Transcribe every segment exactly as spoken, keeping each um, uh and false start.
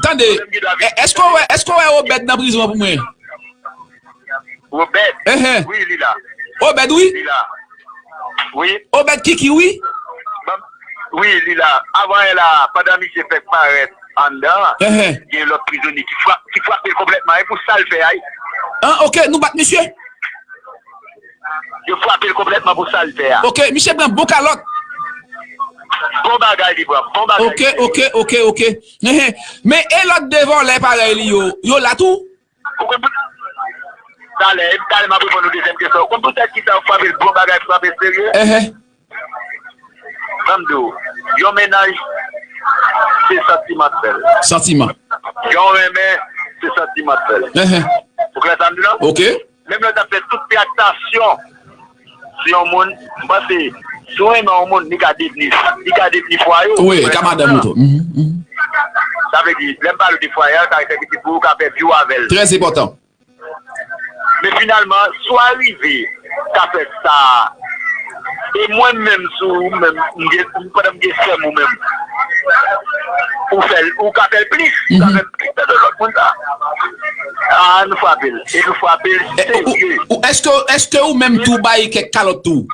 Tande, èske w wè, èske w wè Obed nan prizon an pou mwen? Obed? Enhen. Wi, li la. Obed, wi. Li la. Wi. Obed Kiki, wi. Wi, li la. Avan yè la, pandan misye fèk parèt anndan an, gen lòt prizonye ki frap, ki frape l konplètman. E pou sa l fè a, wi. An, oke, nou bat misye. Yo frape l konplètman pou sa l fè a. Oke, misye pran bon kalòt. Bon bagay li pran, bon bagay. Oke, oke, oke, oke. Enhen. Men e lòt de vòlè parèy li yo, yo la tou? Ou konn pou talè, talè m ap reponn ou dezyèm kesyon. Ou konn poutèt ki sa yo frape l bon bagay, frape serye? Enhen. Ban m di w, yon mennaj, se santiman k fè l. Santiman. Yon renmen, se santiman k fè l. Enhen. Ou klè sa m di la? Oke. Menm lè w t ap fè tout traktasyon sou yon moun, m panse, si w renmen yon moun, li ka devni, li ka devni fwaye w. Wi, li ka madanm ou tou. Mhm, mhm. Sa vle di, lè m pale de fwaye a, sa vle di pou ou ka fè vi w avè l. Trè enpòtan. Men finalman, si w arive ka fè sa, e mwen menm, si w menm, m gen, pandan m gen sè m ou menm, ou fè l, ou ka fè l plis, ou ka fè l plis de lòt moun sa. A, nou frape l. E nou frape l serye. Ou, ou, èske, èske ou menm tou bay kèk kalòt tou?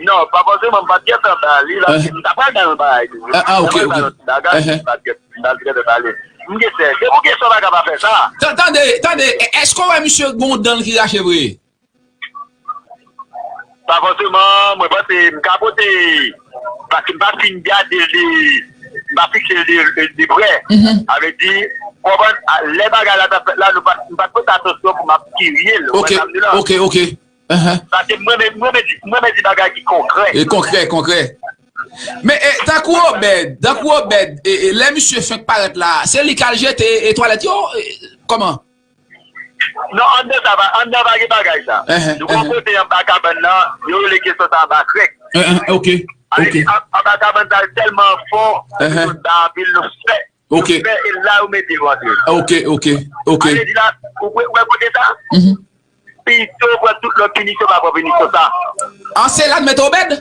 Non, pa fòseman, m pa t gentan ba li la, m ta pral bay yon bagay tou. Ah, ah, ok, ok. M pa t gentan ba li, m pa t gentan, m pa t gentan ba li. M gen sè, se pou kesyon pa ka pa fè sa. Tan-, tande, tande, èske w wè misye gen yon dan l ki rache vre? Pa fòseman, mwen panse m ka pote, paske m pa fin gade l de, m pa fikse l de, de, de prè. Sa vle di, konprann, a, lè bagay la t ap fèt la, nou pa t, m pa t pote atansyon pou m ap kirye l, ou konprann sa m di la? Ok, ok. Paske m renmen, m renmen di, m renmen di bagay ki konkrè. E konkrè, konkrè. Men, e, tankou Obed, tankou Obed, e, e, lè misye fenk parèt la, se li k al jete, e, twalèt yo? E, kòman? Non, anndan sa pa, anndan pa gen bagay sa. Nou gon kote anba kabann nan, yo rele kesyon sa anba krèk. Ok, ok. Anba kabann sa tèlman fon, nou ba anpil, nou fè. Ok. Yo fè e la yo mete yo antre. Ok, ok, ok. Sa vle di la, ou wè, ou wè kote sa? Pito pran tout lòt pinisyon, pa pran pinisyon sa. An, se la n mete Obed?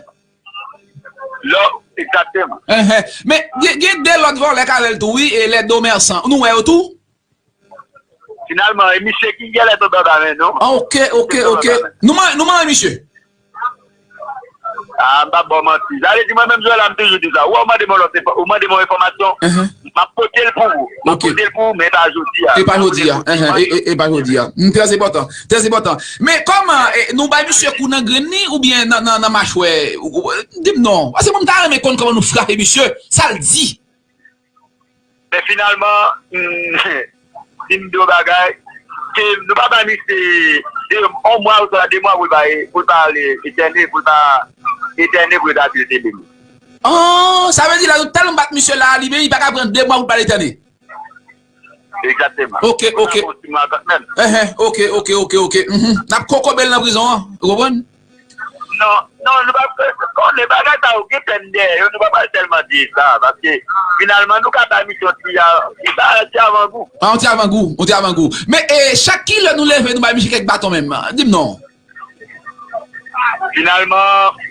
Lò, egzakteman. Men, gen, gen de lòt vòlè k avè l tou, wi, e lè Domersan. Nou wè yo tou? Finalman, e misye ki genlè tonbe anba men nou. Ah, ok, ok, ok. Nou man-, nou manyen misye? Ah, m p ap ba w manti. Sa vle di, mwen menm, Joel, m toujou di sa. Ou wè, ou mande m yon lòt enfò-, ou mande m yon enfòmasyon, m ap pote l pou ou. M ap pote l pou ou, men e pa jodi a. E pa jodi a. E, e, e pa jodi a. Hmm, trè enpòtan. Trè enpòtan. Men kòman, e, nou bay misye kou nan grenn li oubyen nan, nan, nan machwè? Ou, ou, di m non. Paske mwen, m ta renmen konn kòman nou frape misye. Sa l di? Men finalman, hmm, si m di w bagay, se nou pa bay misye de, yon mwa oswa de mwa pou l pa, pou l pa ale etène, pou l pa etène pou yo ta di l te beni. Oh, sa vle di la, nou tèlman bat misye la, li menm, li pa ka pran de mwa pou l pa al etène. Egzakteman. Ok, ok. Enhen, ok, ok, ok, ok. Mhm. N ap kokobe l nan prizon an, ou konprann? Non, non, nou pa konnen bagay sa yo gen pèn dèyè yo, nou pa pral tèlman di sa, paske finalman nou ka bay misyon ti a, ti a, ti avangou. Ah, yon ti avangou, yon ti avangou. Men, e, chak kilè nou leve, nou bay misye kèk baton menm. Di m non. Finalman,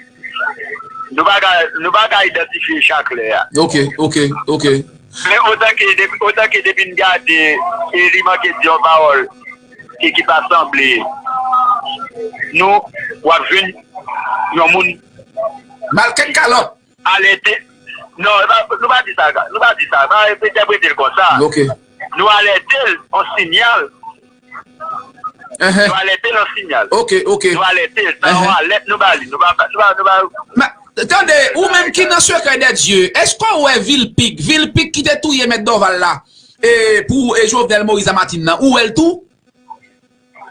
nou pa ka, nou pa ka idantifye chak lè a. Ok, ok, ok. Men otan ke depi, otan ke depi n gade e li manke di yon pawòl ki, ki pa sanble nou, w ap jwenn yon moun. Ba l kèk kalòt. Alète. Non, e pa, nou pa di sa, nou pa di sa. Pa entèprete l konsa. Ok. Nou alète l, yon siyal. Enhen. Nou alète l, yon siyal. Ok, ok. Nou alète l, sa yon alèt nou ba li. Nou pa, nou pa, nou pa. Men, tande, ou menm ki nan sekrè dè Dye, èske w wè Vilpik, Vilpik ki te touye mèt Dòval la, e pou, e Jovenel Moïse a matin nan, ou wè l tou?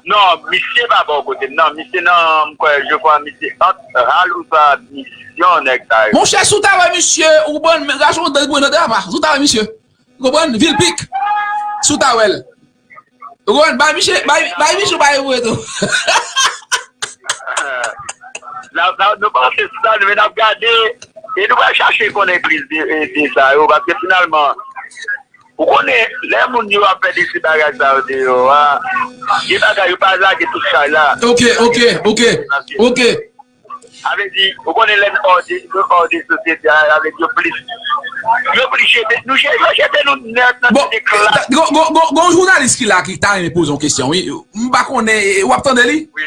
Non, misye pa bò kote m, non, misye nan, m kwè, je crois, misye ant hal ou sa misyon nèg sa yo. Monchè, si w ta wè misye, ou konprann, men rache yon dan pou nan drapa, si w ta wè misye. Ou konprann? Vilpik, si w ta wè l. Ou konprann? Bay misye, bay, bay misye, bay ou tou. La, la, nou panse sou sa, nou, men n ap gade, e nou pral chache konnen plis de, de sa yo, paske finalman, ou konnen, lè moun yo ap fè de ti bagay sa yo deyò a, gen bagay yo pa lage tout chay la. Ok, ok, ok, ok. Sa vle di, ou konnen lè n hors de, nou hors de sosyete a, sa vle di yo plis Yo oblije, nou je- yo jete nou nèt nan Bon, tete klas. Gon gon- gon- gon jounalis ki la ki ta renmen poze yon kesyon, wi. M pa konnen, w ap tande li? Wi.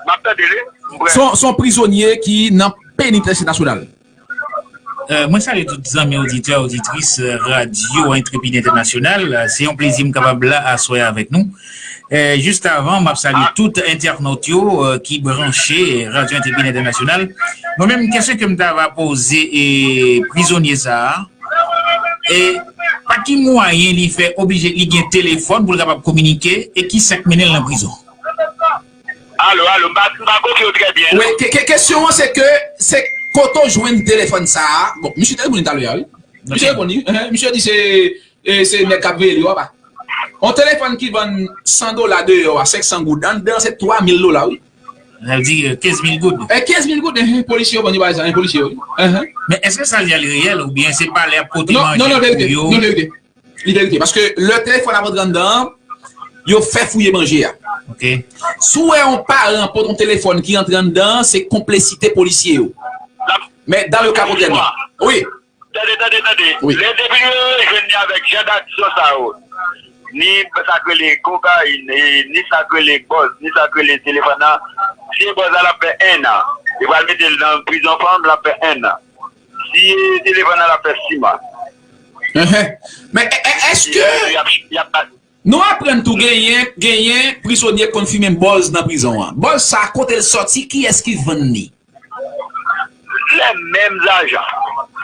M ap tande li. M prè. Se yon- se yon prizonye ki nan penitansye nasyonal. Euh, mwen salye tout zanmi oditè, oditris, euh, Radyo Entrepid Entènasyonal. Euh, se yon plezi m kapab la aswè avèk nou. Euh, jis avan, m ap salye tout entènot yo, euh, ki branche Radyo Entrepid Entènasyonal. Mwen menm, kesyon ke m ta va poze e prizonye sa a, e pa ki mwayen li fè oblije li gen telefòn pou l kapab kominike e ki sa k mennen l nan prizon? Alo, alo, m pa, m pa konprann ou trè byen, Wi, non. Ke- ke- kesyon an se ke se kote w jwenn telefòn sa a. Bon, misye te reponn li talè a, wi. Misye Ok. reponn li, wi. Enhen, misye di se e, se nèg k ap veye li yo apa. On telefòn ki vann san dola deyò a, senk san goud, anndan se twa mil dola, wi. Sa vle di, euh, kenz mil goud. E, kenz mil goud, enhen, polisye yo vann yo bagay sa, enhen, polisye yo, wi. Enhen. Men èske sa li a li reyèl oubyen se palè ap pote Non, manje non, non, pou verite. yo? Non, verite. Li verite. Paske lè telefòn ap antre anndan an, yo fè fouye manje a. Ok. Si w wè yon paran pote yon telefòn ki antre anndan an, se konplisite polisye yo. Men dans le cas contraire, non. Wi. Tande, tande, tande. Wi. Lè depi yo jwenn li avèk jan d'aksyon sa yo, ni sa k rele kokayin, e, ni sa k rele bòz, ni sa k rele telefòn nan, si e bòz la, l ap fè en an. Yo pral mete l nan prizon fanm, l ap fè en an. Si e telefòn nan, l ap fè sis mwa. Enhen. Men e- e- èske Y ap, y ap, nou aprann tou genyen genyen prizonye k konn fimen bòz nan prizon an? Bòz sa a, kote l sòti, kiyès ki vann li? Les mêmes agents.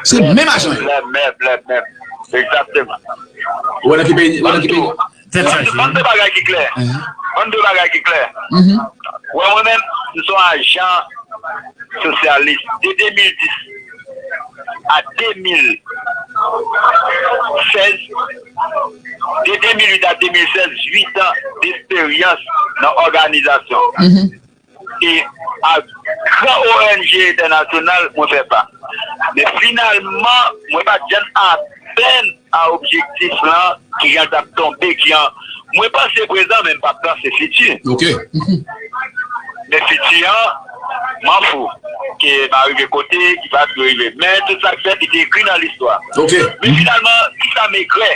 Se menm ajan yo. Les mêmes, les mêmes. Exactement. Ou wè nan ki peyi, ou wè nan ki peyi? Tèt chaje. Ban m de bagay ki klè. Ban m de bagay ki klè. Ou wè mwen menm, m se yon ajan sosyalis de de mil dis a de mil sèz, de de mil uit a de mil sèz, uit an d'eksperyans nan òganizasyon. E ak gran O N G entènasyonal, mwen fè pa. Men finalman, mwen pa t janm atenn a objektif lan, ki jan l t ap tonbe, ki jan, mwen panse prezan, men m pa panse fiti. Ok. Men fiti an, m an fou. Ke m a rive kote, ki pa dwe rive. Men tout sa k fèt, li te ekri nan listwa. Ok. Men finalman, ki sa m egrè?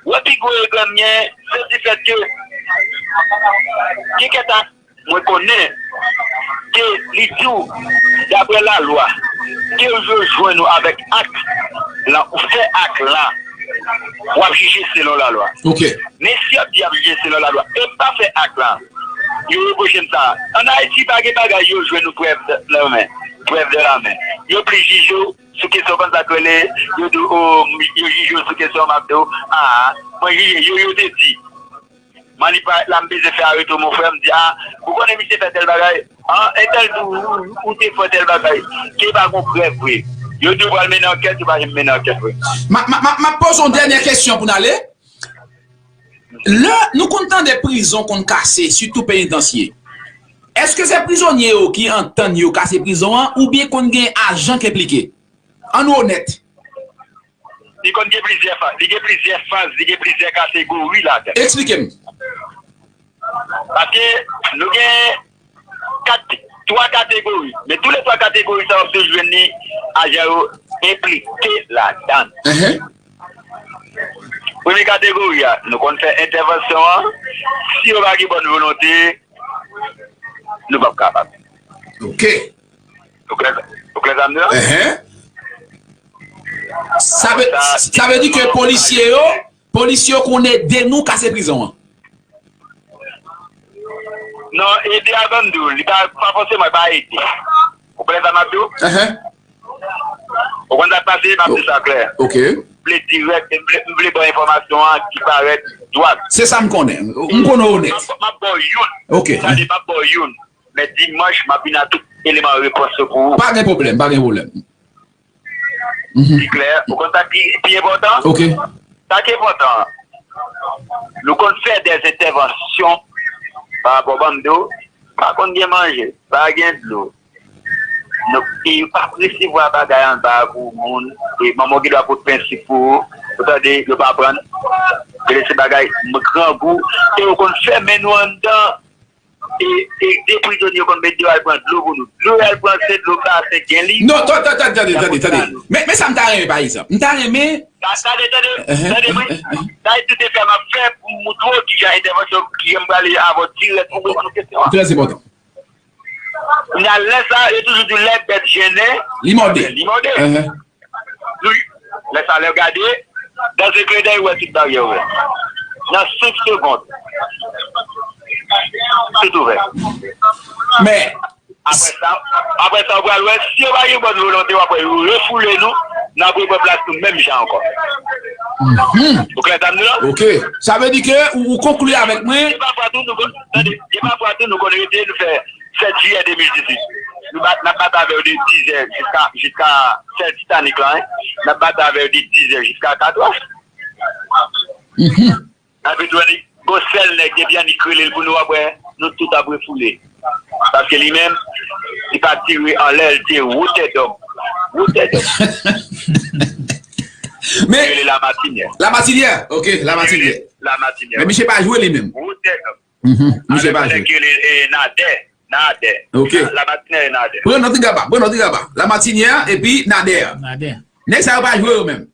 Wè, pi gwo egrè m gen, se di fèt ke gen kèk ak mwen konnen ke li di w, daprè lalwa, ke yo jwenn ou avèk ak lan, ou fè ak lan, w ap jije selon lalwa. Ok. Men si y ap di y ap jije selon lalwa, e m pa fè ak lan, yo repwoche m sa. Ann Ayiti, pa gen bagay yo jwenn ou prèv de la men, prèv de la men. Yo plis jije w sou kesyon konn sa k rele, yo di w, o, yo jije w sou kesyon, m ap di w, a, mwen jije, yo, yo te di. Manniparèt la, m bezwen fè areto mon frè, m di, a, ou konnen misye fè tèl bagay? An, entèl di w, ou, ou te fè tèl bagay. Ke pa gon prèv vre. Yo di w pral mennen ankèt, yo pa janm mennen ankèt vre. M a, m a, m a, m ap poze yon dènyè kesyon pou n ale. Lè nou konn tande prizon konn kase, sitou penitansye, èske se prizonye yo ki antann yo kase prizon an, oubyen konn gen ajan k enplike? Ann nou onèt. Li konn gen plizyè faz, li gen plizyè faz, li gen plizyè kategori ladan. Eksplike m. Paske nou gen kat, twa kategori. Men tou le twa kategori sa yo, w ap toujou jwenn ni ajan yo enplike ladan. Enhen. Premye kategori a, nou konn fè entèvansyon an. Si yo pa gen bòn volonte, nou p ap kapab. Ok. Ou klè, ou klè sa m di la? Enhen. Sa vle, sa vle di ke polisye yo, polisye yo konn ede nou kase prizon an. Non, ede a ban m di w, li pa, pa fòseman pa ede. Ou konprann sa m ap di w? Enhen. Ou konn sa k pase, m ap di sa klè. Ok. M vle dirèk, m vle, m vle ba w enfòmasyon an ki parèt dwat. Se sa m konnen. M konnen w onèt. M ap, m ap ba w youn. Ok. Tande, m ap ba w youn. Men dimanch, m ap vin ak tout eleman repons yo pou ou. Pa gen pwoblèm, pa gen pwoblèm. Pi klè, ou konn sa ki pi enpòtan? Ok. Sa ki enpòtan, nou konn fè dè entèvansyon pa rapò ban m di w, pa konn gen manje, pa gen dlo. Nou, e yo p ap resevwa bagay anba pou moun, e manman w gen dwa pot pen sik pou ou, ou tande, yo pa pran. Rele se bagay grangou, e yo konn fèmen nou anndan. E, e de prizonye yo konn met dlo al pran dlo pou nou. Dlo y al pran se dlo basen gen li. Non, tande, tande, tande, tande, tande. Men, men sa m ta renmen, pa egzanp. M ta renmen. Tande, tande, tande, wi. Sa e tout efè m ap fè pou m montre w kijan entèvansyon ki m prale avè w dirèk pou reponn ou kesyon an. Trè enpòtan. Kounye a, lè sa, yo toujou di lè bèt jennen, li mòde. Li mòde. Wi. Lè sa, lè w gade, dans un clin d'œil, ou wè tout baryè ouvè. Nan senk segonn, tout ouvè. Men, apre sa, apre sa, ou pral wè, si yo pa gen bòn volonte, w ap wè yo refoule nou, n ap repran plas nou menm jan ankò. Ou klè sa m di w la? Ok. Sa vle di ke ou, ou konkli avèk mwen. Gen pafwa tou nou konn, tande, gen pafwa tou nou konn rete, nou fè sèt jiyè de mil dizuit. Nou bat, n ap batay avè yo de diz è jiska, jiska sèl Titanik la, en. N ap batay avè yo de diz è jiska kat è. Epi tou, annik, gon sèl nèg, depi annik rele l pou nou, w ap wè, nou tout ap refoule. Paske li menm, li pa tire anlè, li tire wotè dòm. Wotè dòm. Men, li rele Lamatinière. Lamatinière, ok, Lamatinière. Lamatinière. Men misye pa jwe li menm. Wotè dòm. Mhm. Misye pa jwe. Avèk yon nèg ki rele, eh, Nadè. Nadè. Ok. La, Lamatinière e Nadè. Pran nòt li, Gaba, pran nòt li, Gaba. Lamatinière epi Nadè. Nadè. Nèg sa yo pa jwe yo menm.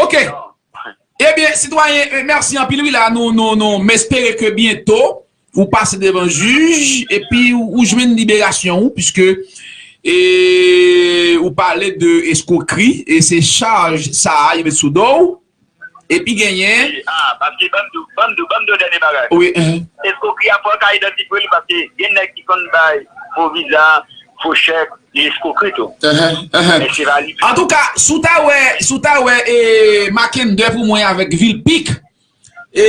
Ok. Non. Ebyen, sitwayen, eh, mèsi anpil, wi, la, nou, nou, nou, m espere ke byento ou pase devan jij, epi ou, ou jwenn liberasyon ou, piske, e, ou pale de eskwokri, e se chaj sa a yo met sou do w, epi genyen. Wi, ah, paske ban m di w, ban m di w, ban m di w dènye bagay. Wi, hein. Eskwokri a fò w ka idantifye li, paske gen nèg ki konn bay fo viza, fo chèk, li eskwokri tou. Ehe, ehe. Men se pa li. Antouka, si w ta wè, si w ta wè, e, Mackendy pou mwen avèk Vilpique, e,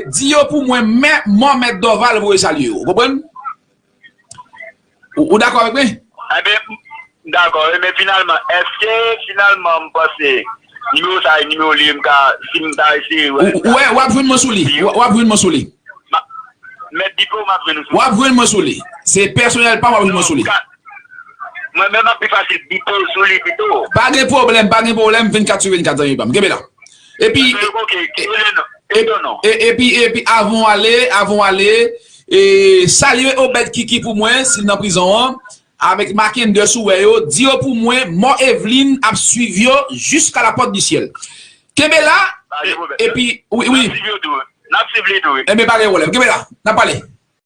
di yo pou mwen, men, mò Mèt Dorval voye salye yo. Ou konprann? Ou, ou dakò avèk mwen? Enben, m dakò, wi, men finalman, èske finalman m panse nimewo sa a, nimewo li, m ka, si m ta eseye wè. Ou, ou wè, w ap jwenn mwen sou li. W, w ap jwenn mwen sou li. Ma-, Mèt Bipo, m ap jwenn ou sou li. W ap jwenn mwen sou li. Se pèsonèl pa m, w ap jwenn mwen sou li. Non, ka-, mwen menm ap pi fasil Bipo sou li pito. Pa gen pwoblèm, pa gen pwoblèm, vennkat sou vennkat, zanmi pa m. Kenbe la. Epi, e, e, epi, epi, avan w ale, avan w ale, e, salye Obed Kiki pou mwen, si l nan prizon an, avèk Mackendy si w wè yo, di yo pou mwen, mò Evelyn ap swiv yo jiska la pòt di syèl. Kenbe la, epi, wi, wi. N ap swiv li tou, wi. Enben, pa gen pwoblèm. Kenbe la, n ap pale.